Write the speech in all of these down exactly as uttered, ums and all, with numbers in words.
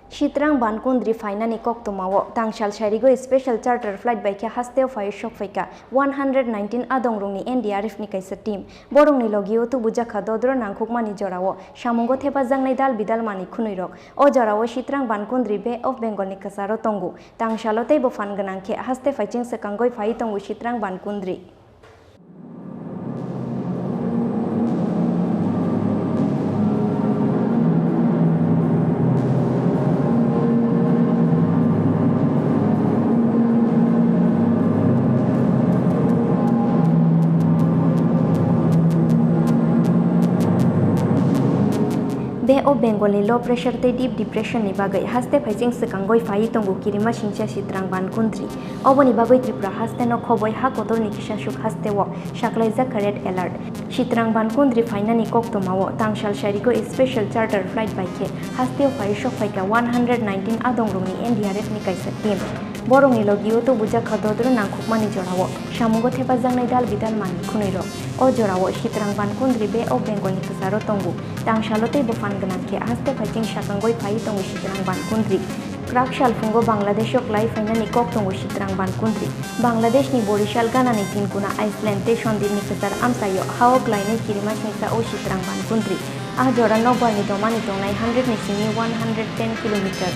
Sitrang Bankundri phainani koktwmao tangsal sairigwi special charter flight bai khe hasteo phaiwi sokphaikha one hundred nineteen adongrokni N D R F ni kaisa team. Borokni logio tubujakha dodro nangkhukmani jorao samungo thepajaknai dal bidal manwi khwnwirok. O jorao Sitrang Bankundri Bay of Bengal ni kwcharo tongo. Tangsalo teibo phan gwnang khe haste phaiching swkangwi phaiwi tongo Sitrang Bankundri. Bay of Bengal ni low pressure tei deep depression ni bagwi haste phaiching swkangwi phaiwi tongo kirima singcha Sitrang Bankundri. Oboni bagwi Tripura haste no khoboi ha kotor ni kisa suk haste o saklaijak kha red alert. Sitrang Bankundri phainani koktwmao tangsal sairigwi special charter flight bai khe hasteo phaiwi sokphaikha one hundred nineteen adongrokni N D R F ni kaisa team. Borokni logio tubujakha dodro nangkhukmani jorao samungo thepajaknai dal bidal manwi khwnwirok. O jorao Sitrang Bankundri Bay of Bengal ni kwcharo tongo. Tangsalo teibo phan gwnang khe haste phaiching swkangwi phaiwi tongo Sitrang Bankundri. Kwrak sal phungo Bangladesh o klai phainani kok tongo Sitrang Bankundri. Bangladesh ni Borishal ganani tinkuna Iceland tei Sandipni kwchar amchaio ha o klainai kirima singsa o Sitrang Bankundri. Ah jora nokbar ni domani tongnai hundred ni simi one hundred ten kilometer.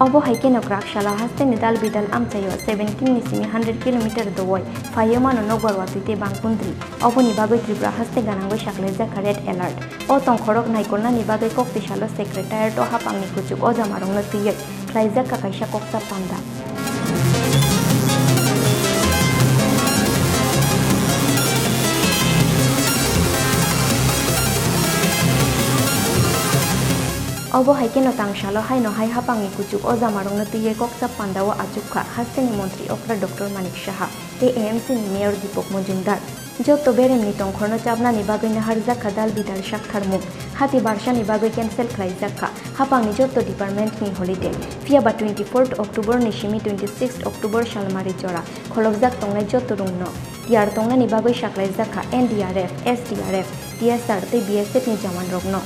Obo hai kheno kwrak salo hasteni dal bidal amchaio seventeen ni simi hundred kilometer dowoi phaio mano nokbar watwi tei Bankundri. Oboni bagwi Tripura haste ganangwi saklaijak kha red alert. O tongkhorok naikolnani bagwi koktwi salo secretariat o haphangni kuchuk ojamarokno twiwi khlaijak kha kaisa kokchap panda. Obo hai kheno tangsalo haino hai haphangni kuchuk ojamarokno twiwi kokchap pandao achuk kha hasteni montri okra Doctor Manik Saha tei A M C ni mayor Deepak Majumdar. Jotto beremni tongkhorno chapnani bagwi naharjak kha dal bidal saktharmung. Hati barsani bagwi cancel khlaijak kha. Haphangni jotto department ni holiday. Phiya ba twenty-fourth October ni simi twenty-sixth October salmari jora kholopjak tongnai jotto rungno tiyar tongnani bagwi saklaijak kha N D R F, S D R F, T S R tei B S F ni jawan rokno.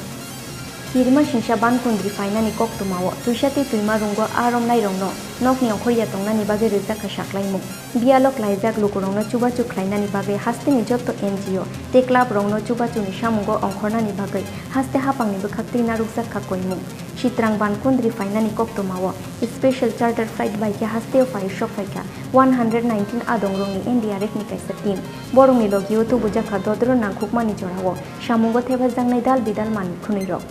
Kirima singsa Bankundri phainani koktwmao twisa tei twima rungo a romnairokno nokni ongkhorya tongnani bagwi rwjak kha saklaimung. Biyalo klaijak lukurokno chubachu khlainani bagwi hasteni jotto N G O tei club rokno chubachuni samungo ongkhornani bagwi haste haphangni bwkhaktwi narwkjak kha koimung. Sitrang Bankundri phainani koktwmao special charter flight bai khe hasteo phaiwi sokphaikha one hundred nineteen adongrokni N D R F ni kaisa team. Borokni logio tubujak kha dodro nangkhukmani jorao samungo thepajaknai dal bidal manwi khwnwirok.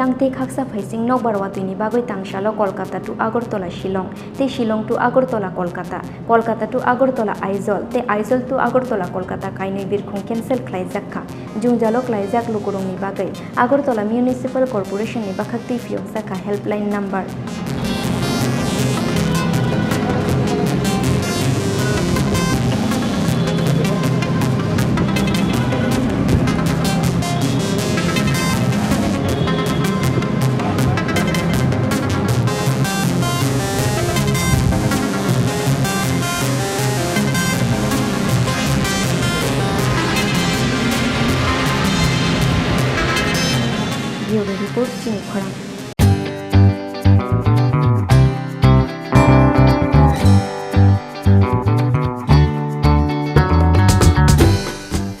Yang tei khaksa phaising nokbar watwini bagwi tangsalo Kolkata to Agartala Shillong tei Shillong to Agartala Kolkata, Kolkata to Agartala Aizawl tei Aizawl to Agartala Kolkata kainwi birkhung cancel khlaijak kha. Jwngjalo klaijak lukurokni bagwi Agartala Municipal Corporation ni bwkhaktwi phiyokjak kha helpline number. Bureau Report, Chini Khorang.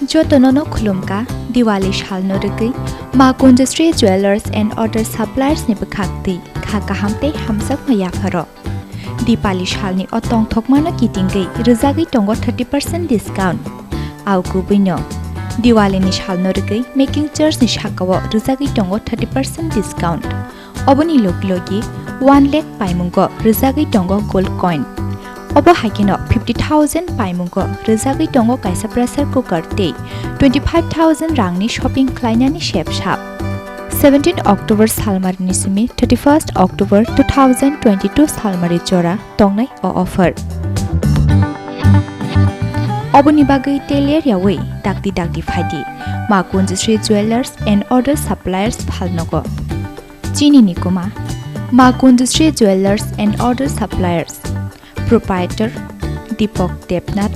Jotono no khulumkha, Diwali salno rwgwi Ma Kunjasri Jewellers and Other Suppliers ni bwkhaktwi kha kaham tei hamjakma yapharo. Diwali salni o tongthokmano kitingwi rwjagwi tongo thirty percent discount. Au kubuino Diwalini salno rwgwi making charge ni sakao rwjagwi tongo thirty percent discount. Oboni logi logi one lakh paimungo rwjagwi tongo gold coin. Obo hai kheno fifty thousand paimungo rwjagwi tongo kaisa pressure cooker tei twenty five thousand rangni shopping khlainani sep sap. Seventeen October salmarini simi thirty first October two thousand twenty two salmari jora tongnai o offer. Oboni bagwi teler yawi dakti dakti phaidi Ma Kunjusri Jewellers and Other Suppliers phalnogo. Chini nikuma Ma Kunjusri Jewellers and Other Suppliers, Proprietor Deepak Debnath,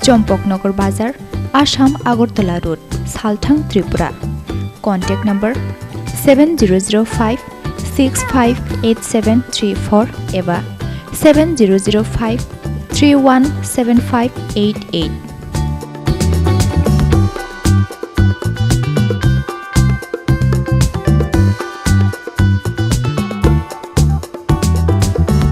Chompok Nagar Bazar, Assam Agartala Road, Salthang, Tripura. Contact number seven zero zero five six five eight seven three four eba seven zero zero five three one seven five eight eight.